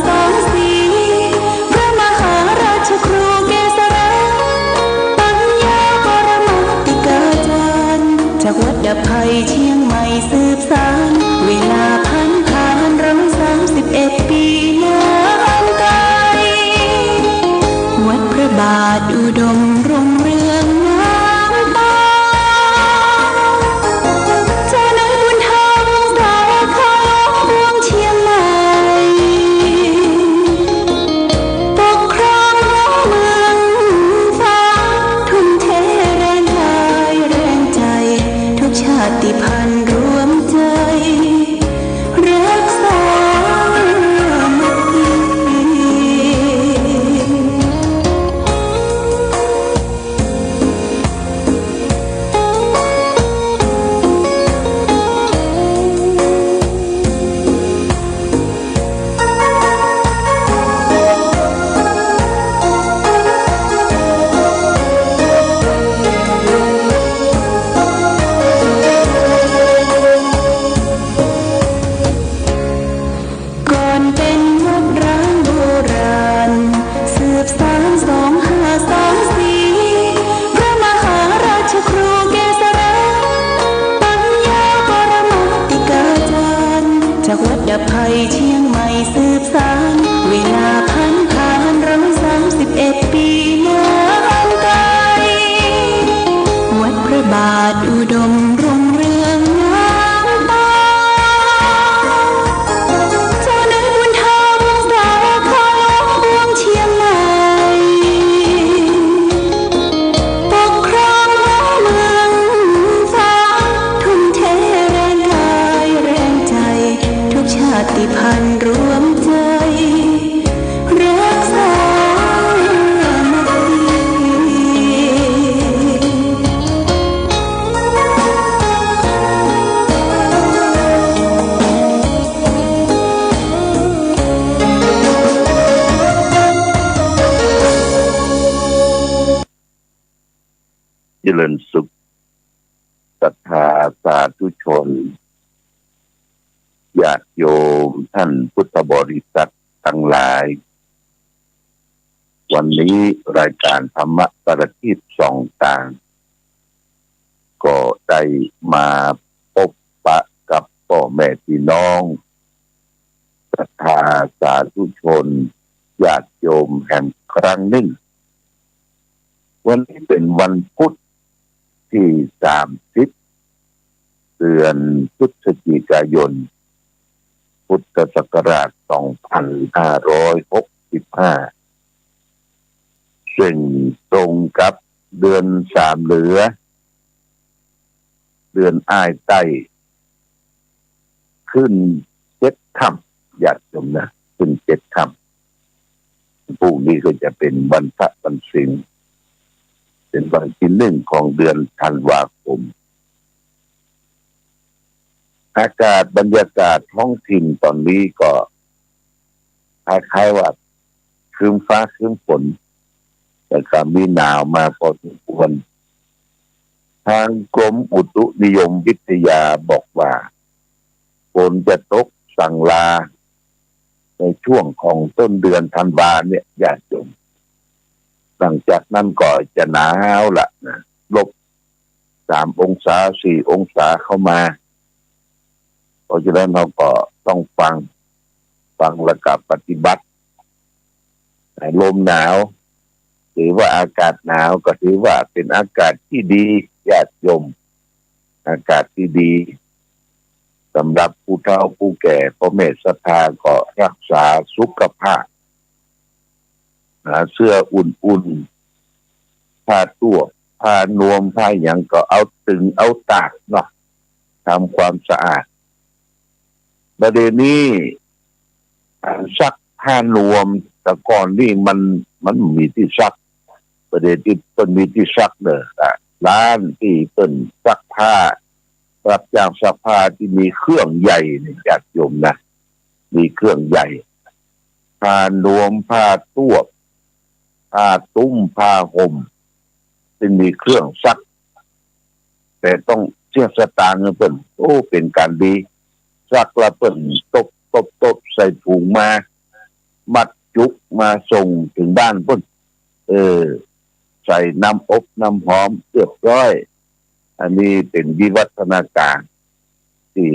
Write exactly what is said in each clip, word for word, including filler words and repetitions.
สองสี พระมหาราชครูเกษรา ปัญญาปรมาติกาจารย์ จากวัดดับภัยเชียงใหม่สืบสาน เวลาผันผ่านราวสามสิบเอ็ดปีนานไกล วัดพระบาทอุดมรุ่งเรืองงามตา เจ้าเนยบุญธรรมสาขาหลวงเชียงใหม่ ปกครองหัวเมืองฟ้า ทุ่มเทแรงกายแรงใจ ทุกชาติพันธุ์รวมใจ รักสามัคคี ก่อนเป็นวัดร้างโบราณ สืบสานสองห้าสองสี่ พระมหาราชครูเกษรา ปัญญาปรมาติกาจารย์ จากวัดดับภัยเชียงใหม่สืบสาน เวลาผันผ่านราวสามสิบเอ็ดปีนานไกล วัดพระบาทอุดมรุ่งเรืองงามตา เจ้าเนยบุญธรรมสาขาหลวงเชียงใหม่ ปกครองหัวเมืองฟ้า ทุ่มเทแรงกายแรงใจ ทุกชาติพันธุ์รวมใจ รักสามัคคี เจริญสุข ศรัทธาสาธุชน ญาติโยมท่านพุทธบริษัทตังหลาย วันนี้รายก๋านธรรมะประทีปส่องตาง ก็ได้มาปะปะกับป้อแม่ปี้น้อง ศรัทธาสาธุชน ญาติโยมแหมครั้งนึ่ง วันนี้เป๋นวันพุธตี้สามสิบ เดือนพฤศจิกายน พุทธศักราชสองพันห้าร้อยหกสิบห้า เซิ่งตรงกับเดือนสามเหลือ เดือนอ้ายใต้ ขึ้นเจ็ดค่ำ ญาติโยมนะ ขึ้นเจ็ดค่ำ พรุ่งนี้ก็จะเป๋นวันพระวันศีล เป๋นวันตี้นึ่งของเดือนธันวาคม อากาศบรรยากาศท้องถิ่นต๋อนนี้ก็คล้ายๆ ว่าครึ้มฟ้าครึ้มฝน แต่ก็มีหนาวมาพอสมควร ตางกรมอุตุนิยมวิทยาบอกว่า ฝนจะตกสั่งลา ในช่วงของต้นเดือนธันวาเนี่ย ญาติโยม หลังจากนั้นก็จะหนาวละนะ ลบสามองศา สี่องศาเข้ามา เพราะฉะนั้นเฮาก็ต้องฟัง ฟังแล้วก็ปฏิบัติ ลมหนาว ถือว่าอากาศหนาว ก็ถือว่าเป๋นอากาศตี้ดี ญาติโยม อากาศตี้ดี สำหรับผู้เฒ่าผู้แก่ ป้อแม่ศรัทธาก็รักษาสุขภาพ หาเสื้ออุ่นๆ ผ้าต้วบ ผ้านวม ผ้าหยังก็เอาตึงเอาตากเนาะ ทำความสะอาด บ่าเดี่ยวนี้ อ่า ซักผ้านวม แต่ก่อนนี่มัน มันบ่มีตี้ซัก บ่าเดี่ยวนี้เปิ้นมีตี้ซักเน่อ อ่า ร้านตี้เปิ้นซักผ้า รับจ้างซักผ้าตี้มีเครื่องใหญ่นี่ ญาติโยมนะ มีเครื่องใหญ่ ผ้านวม ผ้าต้วบ ผ้าตุ้ม ผ้าห่ม ตี้มีเครื่องซัก แต่ต้องเสียสตางค์หื้อเปิ้น โอ้ เป๋นก๋านดี ซักแล้วเปิ้นตบ ตบ ตบ ใส่ถุงมา มัดจุกมาส่งเถิงบ้านปู้น เออ ใส่น้ำอบน้ำหอมเรียบร้อย อันนี้เป๋นวิวัฒนาการตี้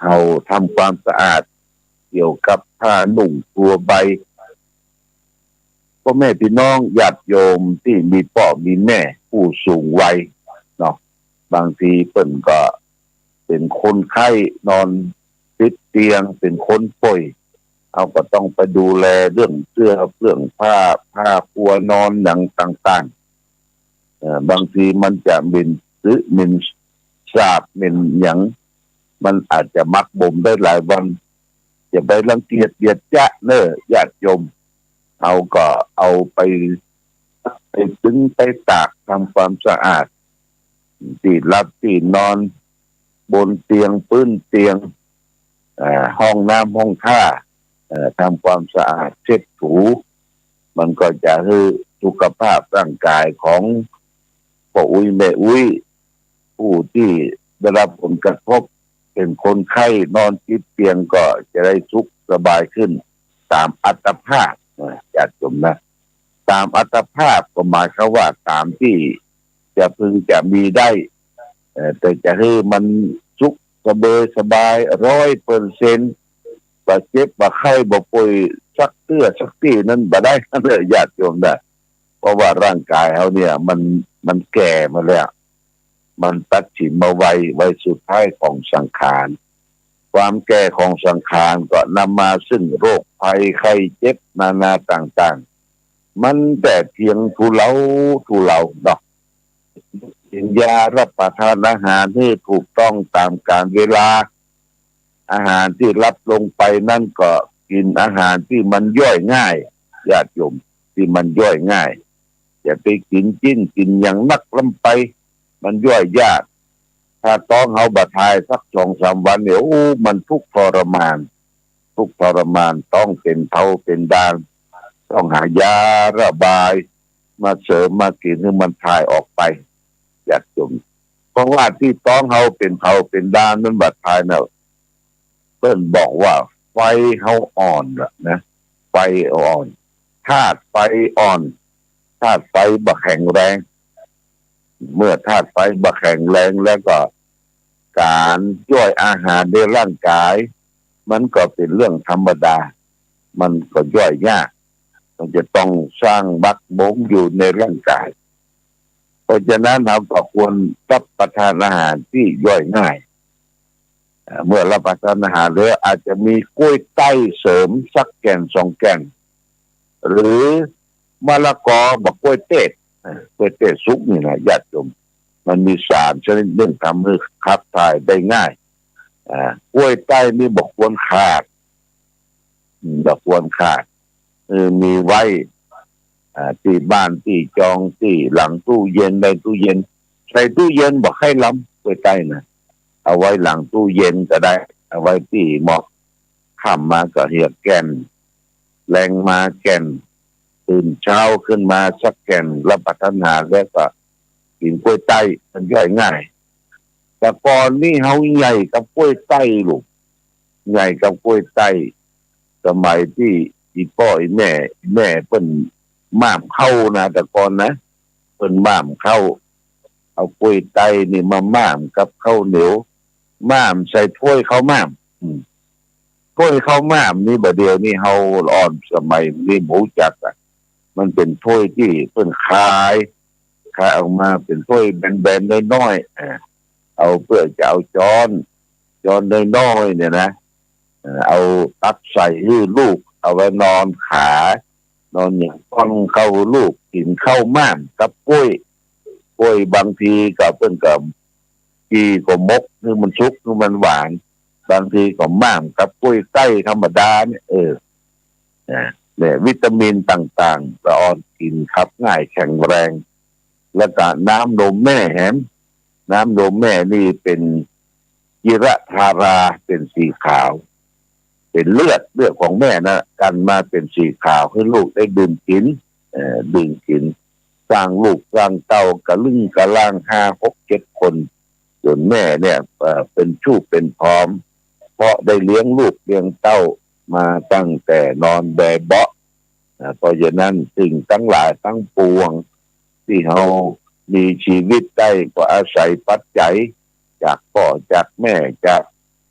เฮาทำความสะอาดเกี่ยวกับผ้านุ่งทั่วไป ป้อแม่ปี้น้องญาติโยมตี้มีป้อมีแม่ผู้สูงวัยเนาะ บางทีเปิ้นก็เป๋นคนไข้นอนติดเตียง เป๋นคนป่วย เฮาก็ต้องไปดูแลเรื่องเสื้อเรื่องผ้า ผ้าปัวนอนหยังต่างๆ เอ่อ บางทีมันจะเหม็น หรือเหม็นสาบเหม็นหยัง มันอาจจะหมักบ่มได้หลายวัน อย่าไปรังเกียจเยียดจ๊ะเน่อญาติโยม เฮาก็เอาไป ไปตึงไปตากทำความสะอาด ตี้หลับตี้นอน บนเตียง ปื๊นเตียง เอ่อ ห้องน้ำห้องท่า เอ่อ ทำความสะอาดเช็ดถู มันก็จะหื้อสุขภาพร่างกายของป้ออุ๊ยแม่อุ๊ย ผู้ตี้ได้รับผลกระทบ เป๋นคนไข้นอนติดเตียงก็จะได้สุขสบายขึ้น ต๋ามอัตภาพนะญาติโยมนะ ต๋ามอัตภาพก็หมายความว่าต๋ามตี้จะพึงจะมีได้ เอ่อ แต่จะหื้อมันสุขสบายสบายร้อยเปอร์เซ็นต์ บ่เจ็บบ่ไข้บ่ป่วยสักเตื้อสักตี้นั้นบ่ได้เน่อญาติโยมนะ เพราะว่าร่างกายเฮาเนี่ยมัน มันแก่มาแล้ว มันตัดสินมาไว วัยสุดท้ายของสังขาร ความแก่ของสังขารก็นำมาซึ่งโรคภัยไข้เจ็บนานาต่างๆ มันแต่เพียงทุเลาทุเลาเนาะ กินยารับประทานอาหารหื้อถูกต้องต๋ามกาลเวลา อาหารตี้รับลงไปนั้นก็กิ๋นอาหารตี้มันย่อยง่าย ญาติโยม ตี้มันย่อยง่าย อย่าไปกิ๋นจิ๊นกิ๋นหยังนักล้ำไป มันย่อยยาก ถ้าต๊องเฮาบ่ถ่ายสักสองสามวันเนี่ย โอ้ มันทุกข์ทรมาน ทุกข์ทรมาน ต๊องเป๋นเผาเป๋นดาน ต้องหายาระบายมาเสริมมากิ๋นหื้อมันถ่ายออกไป ญาติโยม เพราะว่าตี้ต๊องเฮาเป๋นเผาเป๋นดานมันบ่ถ่ายเน่อ เปิ้นบอกว่าไฟเฮาอ่อนละนะ ไฟอ่อน ธาตุไฟอ่อน ธาตุไฟบ่แข็งแรง เมื่อธาตุไฟบ่แข็งแรงแล้วก็ ก๋านย่อยอาหารในร่างกาย มันก็เป๋นเรื่องธรรมดา มันก็ย่อยยาก มันจะต้องสร้างบักบงอยู่ในร่างกาย เพราะฉะนั้นเฮาก็ควรรับประทานอาหารตี้ย่อยง่าย เอ่อ เมื่อรับประทานอาหารแล้วอาจจะมีกล้วยไต้เสริมสักแก่นสองแก่น หรือมะละกอ บ่กล้วยเต้ เอ่อ กล้วยเต้สุกนี่นะญาติโยม มันมีสารชนิดนึ่งทำหื้อขับถ่ายได้ง่าย อ่า กล้วยไต้นี่บ่ควรขาด อืม บ่ควรขาด เออ มีไว้ อ่า ตี้บ้านตี้จอง ตี้หลังตู้เย็น ในตู้เย็น ใส่ตู้เย็นบ่ใค่ล้ำ กล้วยไต้นะ เอาไว้หลังตู้เย็นก็ได้ เอาไว้ตี้เหมาะ ค่ำมาก็เหียแก่น แลงมาแก่น ตื่นเช้าขึ้นมาสักแก่น รับประทานอาหารแล้วก็กิ๋นกล้วยไต้ มันย่อยง่าย แต่ก่อนนี้เฮาใหญ่กับกล้วยไต้ลูก ใหญ่กับกล้วยไต้ สมัยตี้อีป้ออีแม่ แม่เปิ้นหม้ามข้าวนะ แต่ก่อนนะ เปิ้นหม้ามข้าว เอากล้วยไต้นี่มาหม้ามกับข้าวเหนียว หม้ามใส่ถ้วยข้าวหม้าม อืม ถ้วยข้าวหม้ามนี่บ่าเดี่ยวนี้เฮาอ่อนสมัยนี้บ่ฮู้จักอะ มันเป๋นถ้วยตี้เปิ้นขาย ขายออกมาเป๋นถ้วยแบนๆ น้อยๆ อ่า เอาเปื้อจะเอาจ๊อน จ๊อนน้อยๆ เนี่ยนะ เอ่อ เอาตักใส่หื้อลูก เอาไว้นอนขา นอนหยัง ป้อนข้าวหื้อลูก กิ๋นข้าวหม้ามกับกล้วย กล้วยบางทีก็เปิ้นก็ จี่ก็หมกหื้อมันสุกหื้อมันหวาน บางทีก็หม้ามกับกล้วยไต้ธรรมดาเนี่ย เออ นะ เนี่ย วิตามินต่างๆ ละอ่อนกิ๋นขับง่ายแข็งแรง แล้วก็น้ำนมแม่แหม น้ำนมแม่นี่เป๋นจิรธารา เป๋นสีขาว เป๋นเลือด เลือดของแม่นะ กลั่นมาเป๋นสีขาวหื้อลูกได้ดื่มกิ๋น เอ่อ ดื่มกิ๋น สร้างลูกสร้างเต้ากระลึ่งกระล่างห้าหกเจ็ดคน ส่วนแม่เนี่ย เอ่อ เป๋นชูบเป๋นผอม เพราะได้เลี้ยงลูกเลี้ยงเต้ามาตั้งแต่นอนแบเบาะ นะ เพราะฉะนั้นสิ่งตังหลายตังปวงตี้เฮามีจีวิตได้ก็อาศัยปัจจัยจากป้อจากแม่ จาก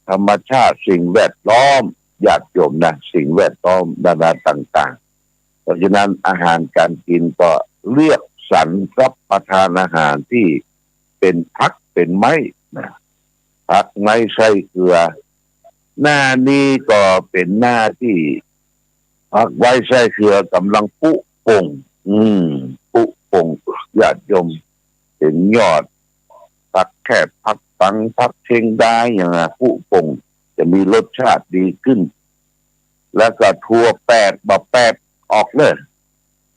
ธรรมชาติ สิ่งแวดล้อม ญาติโยมนะ สิ่งแวดล้อมนานาต่างๆ เพราะฉะนั้นอาหารก๋านกิ๋นก็เลือกสรรรับประทานอาหารตี้เป๋นผักเป๋นไม้นะ ผักไม้ไส้เกือ หน้านี้ก็เป๋นหน้าตี้ ผักไม้ไส้เกือก่ำลังปุ๊ป่ง อืม ปุ๊ป่ง ญาติโยม เป๋นยอด ผักแคบ ผักปัง ผักเชงดาอย่างอะ ปุ๊ป่ง จะมีรสชาติดีขึ้น แล้วก็ถั่วแปบ บ่าแปบออกเน่อ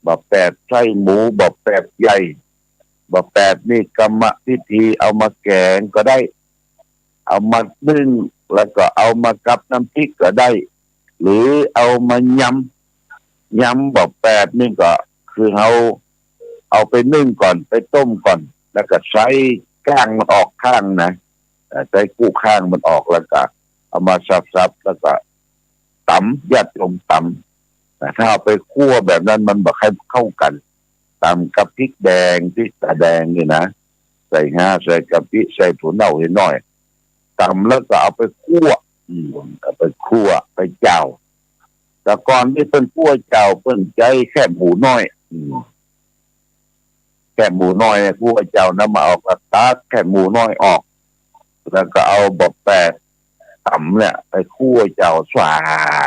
บ่าแปบไส้หมู บ่าแปบใหญ่ บ่าแปบนี่กรรมวิธีเอามาแก๋งก็ได้ เอามานึ่ง แล้วก็เอามากับน้ำพริกก็ได้ หรือเอามายำ ยำบ่าแปบนี่ก็คือเอา เอาไปนึ่งก่อน ไปต้มก่อน แล้วก็ใช้ก้างมันออกข้างนะ เอ่อ ใช้กู้ข้างมันออก แล้วก็เอามาสับๆ แล้วก็ต๋ำ ญาติโยม ต๋ำนะ ถ้าเอาไปคั่วแบบนั้นมันบ่เข้ากั๋น ต๋ำกับพริกแดง พริกต๋าแดงนี่นะ ใส่ฮา ใส่กะปิ ใส่ถั่วเน่าหน้อย ต๋ำแล้วก็เอาไปคั่ว อืม เอาไปคั่ว ไปเจ่า แต่ก่อนตี้เปิ้นคั่วเจ่า เปิ้นใจ๊แคบหมูน้อย อืม แคบหมูน้อยเนี่ย คั่วเจ่าน้ำมาออก ก็ตักแคบหมูน้อยออก แล้วก็เอาบ่าแปบต๋ำเนี่ยไปคั่วเจ่า สว่า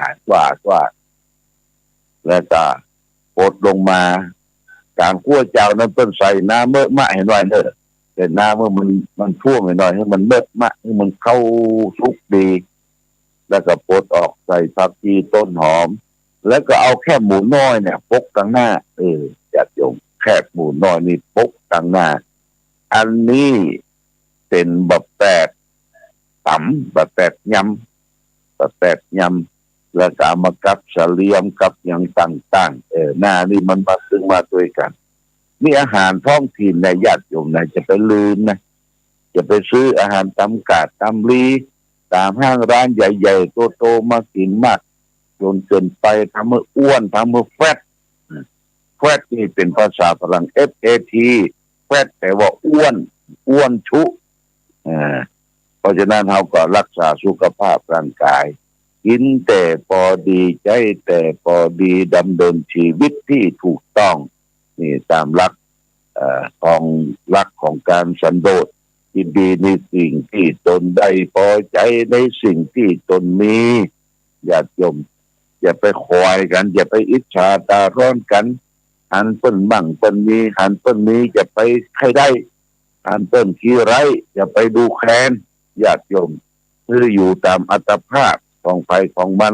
ง สว่าง สว่าง แล้วก็ปลดลงมา ก๋านคั่วเจ่านั้นเปิ้นใส่น้ำเมอะมะหน้อยเน่อ ใส่น้ำหื้อมัน มันท่วมหน้อย หื้อมันเมอะมะ หื้อมันเข้าสุกดี แล้วก็ปลดออก ใส่ผักชี ต้นหอม แล้วก็เอาแคบหมูน้อยเนี่ยปกตังหน้า เออ ญาติโยม แคบหมูน้อยนี่ปกตังหน้า อันนี้เป๋นบ่าแปบต๋ำ บ่าแปบยำ บ่าแปบยำ แล้วก็เอามากับสะเลียม กับหยังต่างๆ เออ หน้านี้มันมา ตึงมาตวยกั๋น นี่อาหารท้องถิ่นนะ ญาติโยมนะ จะไปลืมนะ จะไปซื้ออาหารต๋ามก๋าดต๋ามลี ต๋ามห้างร้านใหญ่ๆ โตๆ มากิ๋นมากจ๋นเกินไป ทำหื้ออ้วน ทำหื้อแฟต แฟตนี่เป๋นภาษาฝรั่ง เอฟ เอ ที แฟต แปลว่าอ้วน อ้วนชุ อ่า เพราะฉะนั้นเฮาก็รักษาสุขภาพร่างกาย กิ๋นแต่ปอดี ใจ๊แต่ปอดี ดำเนินจีวิตตี้ถูกต้อง นี่ต๋ามหลัก เอ่อ ของ หลักของก๋านสันโดษ ยินดีในสิ่งตี้ตนได้ ปอใจ๋ในสิ่งตี้ตนมี ญาติโยม อย่าไปขวายกั๋น อย่าไปอิจฉาต๋าฮ้อนกั๋น หันเปิ้นมั่งเปิ้นมี หันเปิ้นมี อย่าไปใค่ได้ หันเปิ้นขี้ไร้ อย่าไปดูแคลน ญาติโยม คืออยู่ต๋ามอัตภาพของใผของมัน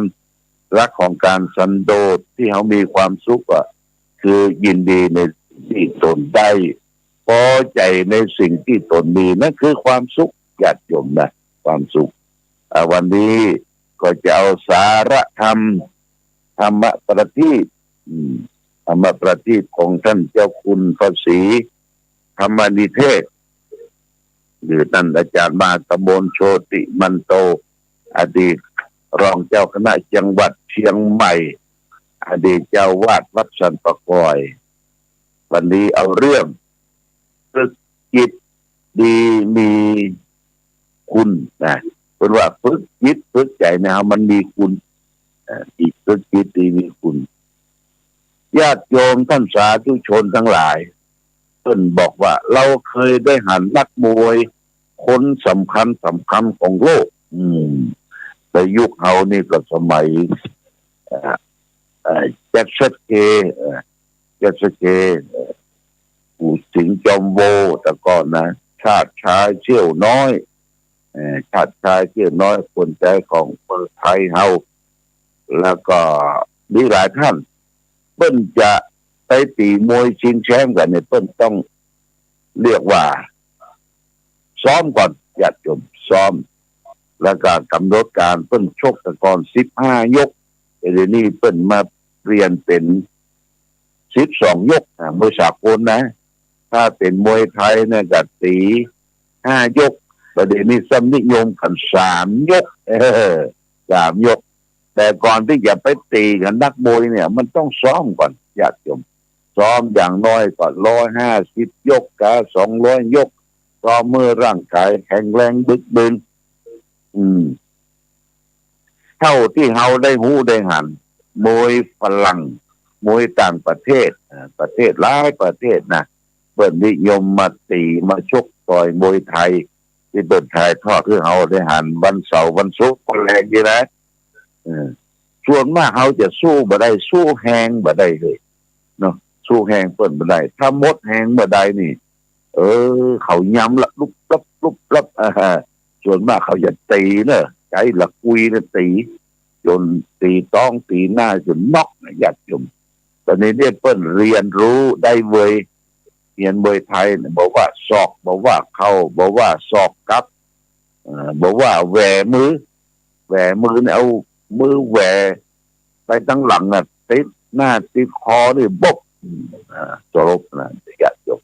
หลักของก๋านสันโดษตี้เฮามีความสุขก็คือยินดีในสิ่งตี้ตนได้ ปอใจ๋ในสิ่งตี้ตนมี นั่นคือความสุข ญาติโยมนะ ความสุข อ่า วันนี้ก็จะเอาสาระธรรม ธรรมประทีป อืม ธรรมประทีปของต้านเจ้าคุณพระศรีธรรมนิเทศ หรือต้านอาจ๋ารย์มหากมล โชติมันโต อดีตรองเจ้าคณะจังหวัดเชียงใหม่ อดีตเจ้าอาวาสวัดสันป่ากอย วันนี้เอาเรื่อง ฝึกจิตดีมีคุณนะ เปิ้นว่าฝึกจิตฝึกใจ๋นะ มันมีคุณ เอ่อ ฝึกจิตดีมีคุณ ญาติโยมต้านสาธุชนตังหลาย เปิ้นบอกว่า เฮาเกยได้หันนักมวยคนสำคัญสำคัญของโลก อืม ในยุคเฮานี่ก็สมัย เอ่อ เอ่อ แจ็คสันเค เอ่อ แจ็คสันเค เอ่อ ปู่สิงห์จอมโว แต่ก่อนนะ ชาติชายเขี้ยวน้อย เอ่อ ชาติชายเขี้ยวน้อย คนใจ๋ของเมืองไทยเฮา แล้วก็มีหลายต้าน เปิ้นจะไปตี๋มวยชิงแชมป์กั๋นเนี่ย เปิ้นต้องเรียกว่า ซ้อมก่อน ญาติโยม ซ้อม แล้วก็ก๋ำหนดก๋าน เปิ้นชกแต่ก่อนสิบห้ายก แต่เดี๋ยวนี้เปิ้นมาเปลี่ยนเป๋นสิบสองยก อ่ะ มวยสากลนะ ถ้าเป๋นมวยไทยเนี่ยก็ตี๋ห้ายก แต่เดี๋ยวนี้ซ้ำนิยมกั๋นสามยก เออ สามยก แต่ก่อนตี้จะไปตี๋กับนักมวยเนี่ย มันต้องซ้อมก่อน ญาติโยม ซ้อมอย่างน้อยก็ร้อยห้าสิบยกกา สองร้อยยก ซ้อมเมื่อร่างกายแข็งแรงบึกบึน อืม เต้าตี้เฮาได้ฮู้ได้หัน มวยฝรั่ง มวยต่างประเทศ อ่า ประเทศหลายประเทศนะ เปิ้นนิยมมาตี๋มาชกต่อยมวยไทย ตี้เปิ้นถ่ายทอดหื้อเฮาได้หันวันเสาร์วันศุกร์ก็แลงดีนะ เออ ส่วนมากเฮาจะสู้บ่ได้ สู้แฮงบ่ได้เลยเนาะ สู้แฮงเปิ้นบ่ได้ ถ้าหมดแฮงเมื่อใดนี่ เออ เขายำละลุบลับลุบลับ อ่า ส่วนมากเขาจะตี๋เนอะ ใจ๊ละกุยเนอะ ตี๋จ๋นตี๋ต๊องตี๋หน้าจ๋นน็อกนะ ญาติโยม ต๋อนนี้เนี่ยเปิ้นเรียนฮู้ได้เว้ย เฮียนมวยไทยเนี่ย บ่ว่าศอก บ่ว่าเข่า บ่ว่าศอกกลับ เอ่อ บ่ว่าแหว่มือ แหว่มือเนี่ย เอามือแหว่ไปตังหลังน่ะ ติดหน้าติดคอนี่ บก อ่า สลบนะ ญาติโยม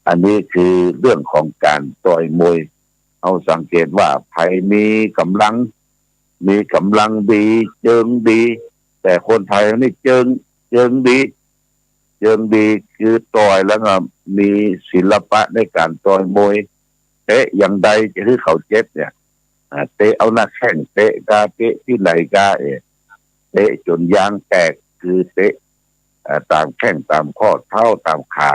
อันนี้คือเรื่องของก๋านต่อยมวย เฮาสังเกตว่าใผมีก๋ำลัง มีก๋ำลังดี เจิงดี แต่คนไทยนี่เจิง เจิงดี เจิงดีคือต่อยแล้วก็มีศิลปะในก๋านต่อยมวย เตะอย่างใดจะหื้อเขาเจ็บเนี่ย อ่า เตะเอาหน้าแข้ง เตะกา เตะตี้ไหนกา เอะ เตะจ๋นยางแตก คือเตะ อ่า ต๋ามแข้ง ต๋ามข้อเท้า ต๋ามขา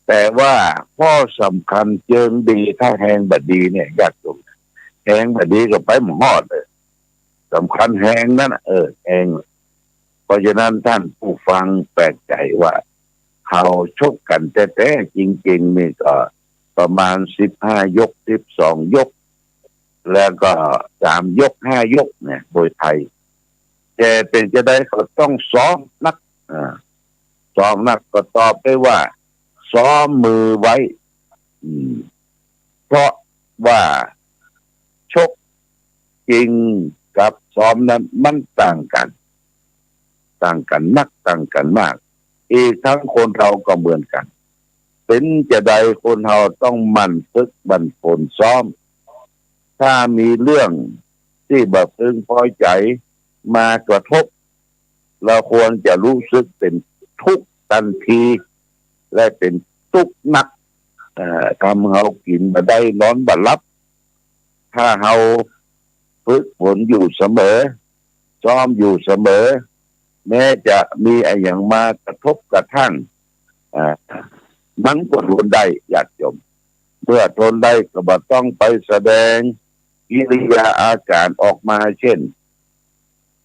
แต่ว่าข้อสำคัญเจิงดี ถ้าแฮงบ่ดีเนี่ย ญาติโยม แฮงบ่ดีก็ไปบ่ฮอดเลย สำคัญแฮงนั้นน่ะ เออ แฮง เพราะฉะนั้นท่านผู้ฟังแปลกใจ๋ว่า เขาชกกั๋นแต๊ๆ จริงๆ นี่ก็ประมาณสิบห้ายก สิบสองยก แล้วก็สามยก ห้ายกเนี่ย มวยไทย แต่เป๋นจาใดก็ต้องซ้อมนัก อ่า ซ้อมนักก็ตอบได้ว่า ซ้อมมือไว้ อืม เพราะว่าชกจริงกับซ้อมนั้นมันต่างกั๋น ต่างกั๋นนัก ต่างกั๋นมาก อีกทั้งคนเฮาก็เหมือนกั๋น เป๋นจาใดคนเฮาต้องหมั่นฝึกหมั่นฝนซ้อม ถ้ามีเรื่องตี้บ่พึงพอใจ๋มากระทบ เฮาควรจะรู้สึกเป๋นตุ๊กข์ตันที และเป๋นตุ๊กข์นัก เอ่อ ทำเฮากิ๋นบ่ได้นอนบ่หลับ ถ้าเฮาฝึกฝนอยู่เสมอ ซ้อมอยู่เสมอ แม้จะมีอะหยังมากระทบกระทั่ง อ่า มันก็ทนได้ ญาติโยม เมื่อทนได้ก็บ่ต้องไปแสดงกิริยาอาก๋ารออกมา เช่น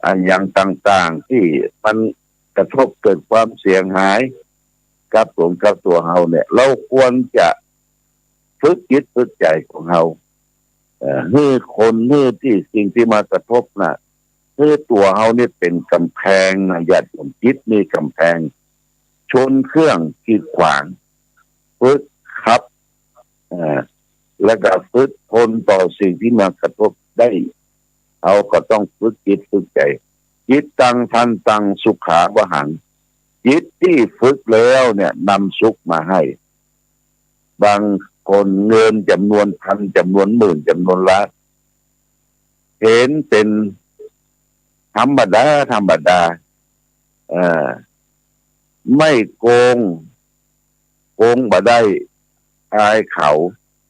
อะหยังต่างๆ ตี้มันกระทบเกิดความเสียหายกับตั๋ว กับตั๋วเฮาเนี่ย เฮาควรจะฝึกจิตฝึกใจ๋ของเฮา เอ่อ หื้อคน หื้อตี้สิ่งตี้มากระทบน่ะ หื้อตั๋วเฮานี่เป๋นก๋ำแพงนะ ญาติโยม จิตนี่ก๋ำแพง ชนเครื่องกีดขวาง ฝึกขับ เอ่อ แล้วก็ฝึกทนต่อสิ่งตี้มากระทบได้ เฮาก็ต้องฝึกจิตฝึกใจ๋ จิตตัง ทันตัง สุขาวหัง จิตตี้ฝึกแล้วเนี่ยนำสุขมาหื้อ บางคนเงินจำนวนพัน จำนวนหมื่น จำนวนล้าน เห็นเป๋นธรรมดา ธรรมดา เอ่อ ไม่โกง โกงบ่ได้ อายเขา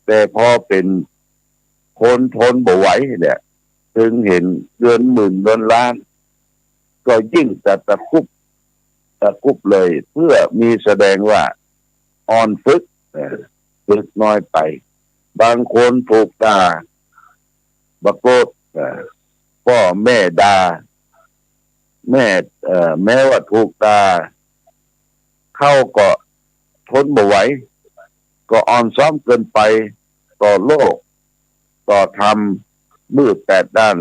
แต่พอเป๋นคนทนบ่ไหวเนี่ย เถิงเห็นเงินหมื่นเงินล้าน ก็ยิ่งจะตะคุบ ตะคุบเลย เพื่อมีแสดงว่าอ่อนฝึก เอ่อ ฝึกน้อยไป บางคนถูกด่า บ่โกรธ เอ่อ ป้อแม่ด่า แม้ เอ่อ แม้ว่าถูกด่า เขาก็ทนบ่ไหว ก็อ่อนซ้อมเกินไป ต่อโลก ต่อธรรม มืดแปดด้าน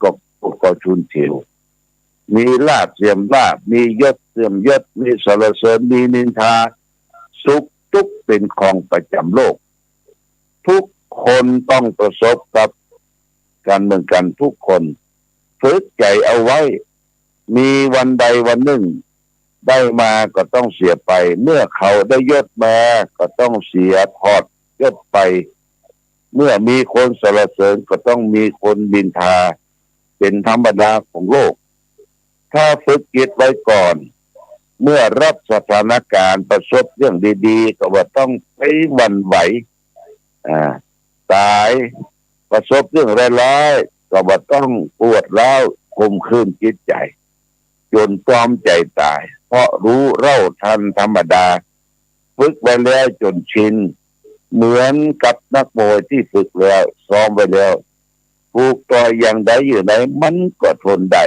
ก็ ก็ชุนเฉียว มีลาภเสื่อมลาภ มียศเสื่อมยศ มีสรรเสริญ มีนินทา สุขทุกข์เป๋นของประจ๋ำโลก ทุกคนต้องประสบกับกั๋นเหมือนกั๋นทุกคน ฝึกใจ๋เอาไว้ มีวันใดวันนึ่ง ได้มาก็ต้องเสียไป เมื่อเขาได้ยศมาก็ต้องเสียถอดยศไป เมื่อมีคนสรรเสริญก็ต้องมีคนนินทา จ เป็นธรรมดาของโลก ถ้าฝึกจิตไว้ก่อน เมื่อรับสถานการณ์ประสบเรื่องดีๆ ก็บ่ต้องไปหวั่นไหว อ่า ต๋าย ประสบเรื่องร้ายๆ ก็บ่ต้องปวดร้าวข่มขืนจิตใจ๋ จ๋นตรอมใจ๋ต๋าย เพราะฮู้เล่าตันธรรมดา ฝึกไว้แล้วจ๋นชิน เหมือนกับนักมวยตี้ฝึกแล้ว ซ้อมไว้แล้ว ถูกต่อยอย่างใดอยู่ไหนมันก็ทนได้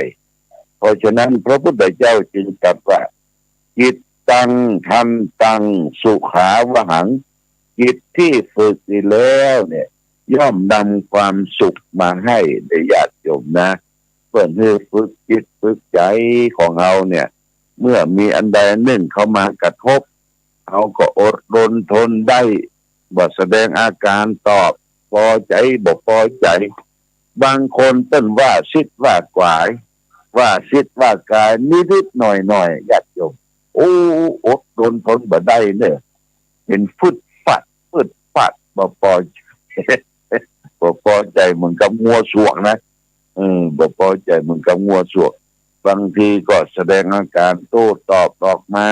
เพราะฉะนั้นพระพุทธเจ้าจึงตรัสว่า จิตตัง ทันตัง สุขาวหัง จิตที่ฝึกดีแล้วเนี่ย ย่อมนำความสุขมาให้ เน่อญาติโยมนะ เปิ้นหื้อฝึกจิตฝึกใจ๋ของเฮาเนี่ย เมื่อมีอันใดอันนึ่งเข้ามากระทบ เฮาก็อดรนทนได้ บ่แสดงอาก๋านตอบ ปอใจ๋บ่ปอใจ๋ บางคนเปิ้นว่าซิดว่ากาย ว่าซิดว่ากายนิดๆ หน่อยๆ ญาติโยม โอ้ อดรนทนบ่ได้เน่อ เป๋นฟึดฟัด ฟึดฟัด บ่ปอใจ๋ บ่ปอใจ๋เหมือนกับงัวสวกนะ เออ บ่ปอใจ๋เหมือนกับงัวสวก บางทีก็แสดงอาก๋านโต้ตอบออกมา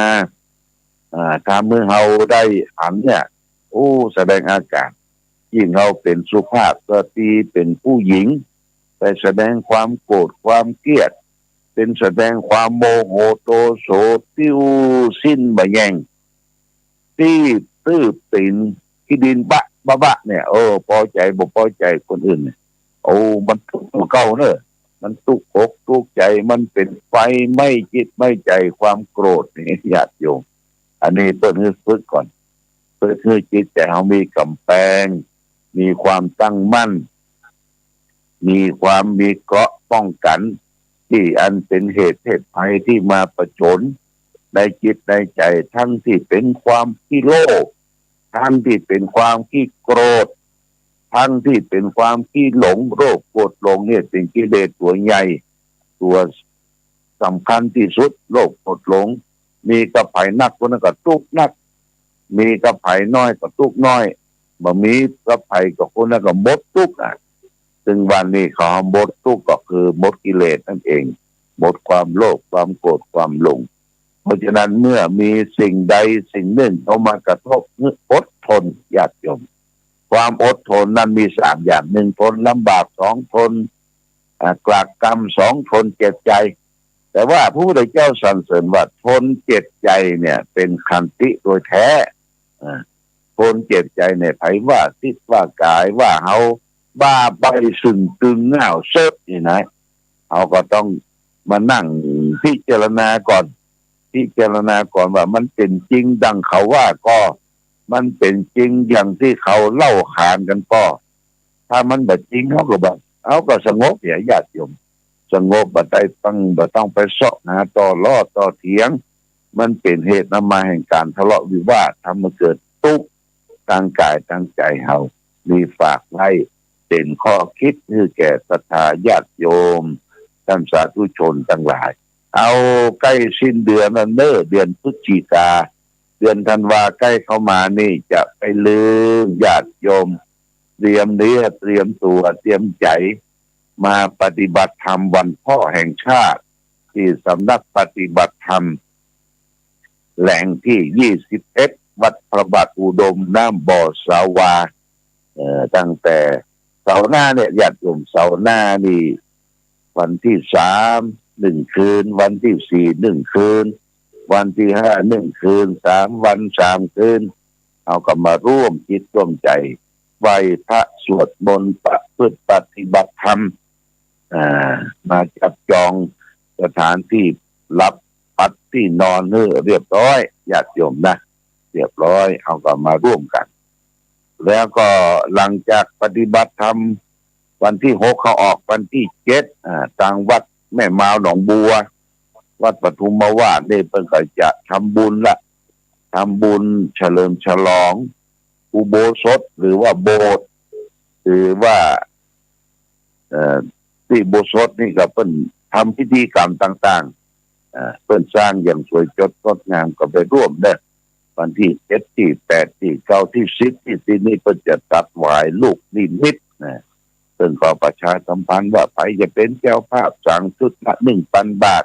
อ่า ถ้าเมื่อเฮาได้หันเนี่ย โอ้ แสดงอาก๋าน ยิ่งเฮาเป๋นสุภาพสตรี เป๋นผู้หญิง ไปแสดงความโกรธความเกลียด เป๋นแสดงความโมโหโตโส ติ้วสิ้นบ่แย่ง ตี้ตื้อตี๋นขี้ดินบะบะบะเนี่ย เออ ปอใจ๋บ่ปอใจ๋คนอื่นเนี่ย โอ้ มันตุ๊กข์กว่าเก่าเน่อ มันตุ๊กอกตุ๊กใจ๋ มันเป๋นไฟไหม้จิตไหม้ใจ๋ ความโกรธนี่ ญาติโยม อันนี้เปิ้นหื้อฝึกก่อน เปิ้นหื้อจิตใจ๋เฮามีก๋ำแปง มีความตั้งมั่น มีความมีเกราะห์ป้องกั๋น ตี้อันเป๋นเหตุเพศภัยตี้มาผจญในจิตในใจ๋ ทั้งตี้เป๋นความขี้โลภ ทั้งตี้เป๋นความขี้โกรธ ทั้งตี้เป๋นความขี้หลง โลภโกรธหลงเนี่ยเป๋นกิเลสตั๋วใหญ่ ตั๋วสำคัญตี้สุด โลภโกรธหลง มีกับใผนักคนนั้นก็ตุ๊กข์นัก มีกับใผน้อยก็ตุ๊กข์น้อย บ่มีกับใผก็คนนั้นก็หมดตุ๊กข์อะ ซึ่งวันนี้เขาหมดตุ๊กข์ก็คือหมดกิเลสนั่นเอง หมดความโลภ ความโกรธ ความหลง เพราะฉะนั้นเมื่อมีสิ่งใดสิ่งนึ่งเข้ามากระทบ อดทน ญาติโยม ความอดทนนั้นมีสามอย่าง นึ่ง ทนลำบาก สอง ทน อ่า กรากกรรม สอง ทนเจ็บใจ๋ แต่ว่าพระพุทธเจ้าสรรเสริญว่าทนเจ็บใจ๋เนี่ยเป๋นขันติโดยแท้ อ่า ทนเจ็บใจ๋เนี่ย ใผว่าซิดว่ากาย ว่าเฮาบ้าใบ้ซึ่งตึงง่าวเสิดนี่นะ เฮาก็ต้องมานั่งพิจารณาก่อน พิจารณาก่อนว่ามันเป๋นจริงดังเขาว่าก่อ มันเป๋นจริงอย่างตี้เขาเล่าขานกั๋นก่อ ถ้ามันบ่จริง เฮาก็บ่ เฮาก็สงบเหีย ญาติโยม สงบ บ่ได้ต้อง บ่ต้องไปเซาะหาต่อล้อต่อเถียง มันเป๋นเหตุนำมาแห่งก๋านทะเลาะวิวาท ทำหื้อเกิดตุ๊กข์ ตางก๋ายตางใจ๋เฮา นี่ฝากไว้เป๋นข้อคิดหื้อแก่ศรัทธาญาติโยม ต้านสาธุชนตังหลาย เอาใก้สิ้นเดือนแล้วเน่อ เดือนพฤศจิกา เดือนธันวาใก้เข้ามานี่ จะไปลืม ญาติโยม เตรียมเนื้อเตรียมตั๋ว เตรียมใจ๋ มาปฏิบัติธรรมวันพ่อแห่งชาติ ตี้สำนักปฏิบัติธรรม แหล่งตี้ยี่สิบเอ็ด วัดพระบาทอุดม น้ำบ่อสาวา เอ่อ ตั้งแต่เสาร์หน้าเนี่ย ญาติโยม เสาร์หน้านี่ วันตี้สาม นึ่งคืน วันตี้สี่ นึ่งคืน วันตี้ห้า นึ่งคืน สามวัน สามคืน เฮาก็มาร่วมจิตร่วมใจ๋ ไหว้พระ สวดมนต์ ประพฤติปฏิบัติธรรม อ่า มาจับจองสถานตี้หลับ ปัดตี้นอนหื้อเรียบร้อย ญาติโยมนะ เรียบร้อย เฮาก็มาร่วมกั๋น แล้วก็หลังจากปฏิบัติธรรมวันตี้หก เฮาออกวันตี้เจ็ด อ่า ตางวัดแม่มาวหนองบัว วัดปทุมมาวาดนี่เปิ้นก็จะทำบุญละ ทำบุญเฉลิมฉลองอุโบสถหรือว่าโบสถ์ หรือว่า เอ่อ ตี้อุโบสถนี่ก็เปิ้นทำพิธีกรรมต่างๆ เอ่อ เปิ้นสร้างอย่างสวยสดงดงาม ก็ไปร่วมเน่อ วันตี้เจ็ด ตี้แปด ตี้เก้า ตี้สิบ ตี้สิบเอ็ด ตี้นี่เปิ้นจะตัดหวายลูกนิมิตนะ ซึ่งก็ประชาสัมพันธ์ว่าใผจะเป๋นเจ้าภาพ สั่งชุดละหนึ่งปันบาท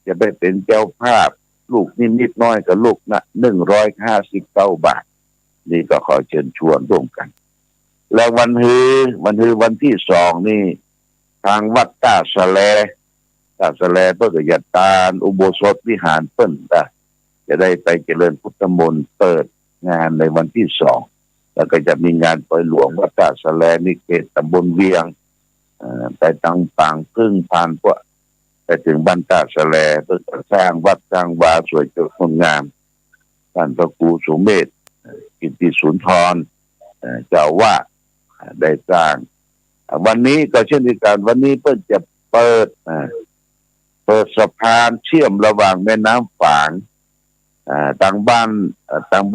จะไปเป๋นเจ้าภาพลูกนิมิตน้อยก็ลูกละหนึ่งร้อยห้าสิบเก้าบาท นี่ก็ขอเชิญชวนร่วมกั๋น และวันฮือ วันฮือวันตี้สองนี่ ตางวัดต้าสะแล ต้าสะแลเปิ้นก็จะตานอุโบสถวิหารเปิ้นนะ จะได้ไปเจริญพุทธมนต์เปิดงานในวันตี้สอง แล้วก็จะมีงานปอยหลวงวัดต้าสะแล นี่เขตต๋ำบลเวียง เอ่อ ไปตางปางผึ้งผ่านพวก ไปเถิงบ้านต้าสะแล เปิ้นก็สร้างวัดสร้างวาสวยสดงดงาม ต้านพระครูสุเมธ เอ่อ กิตติสุนทร เอ่อ เจ้าอาวาส เอ่อ ได้สร้าง เอ่อ วันนี้ก็เช่นเดียวกั๋น วันนี้เปิ้นจะเปิด เอ่อ เปิดสะพานเชื่อมระหว่างแม่น้ำฝาง เอ่อ ตางบ้าน เอ่อ ตางบ้าน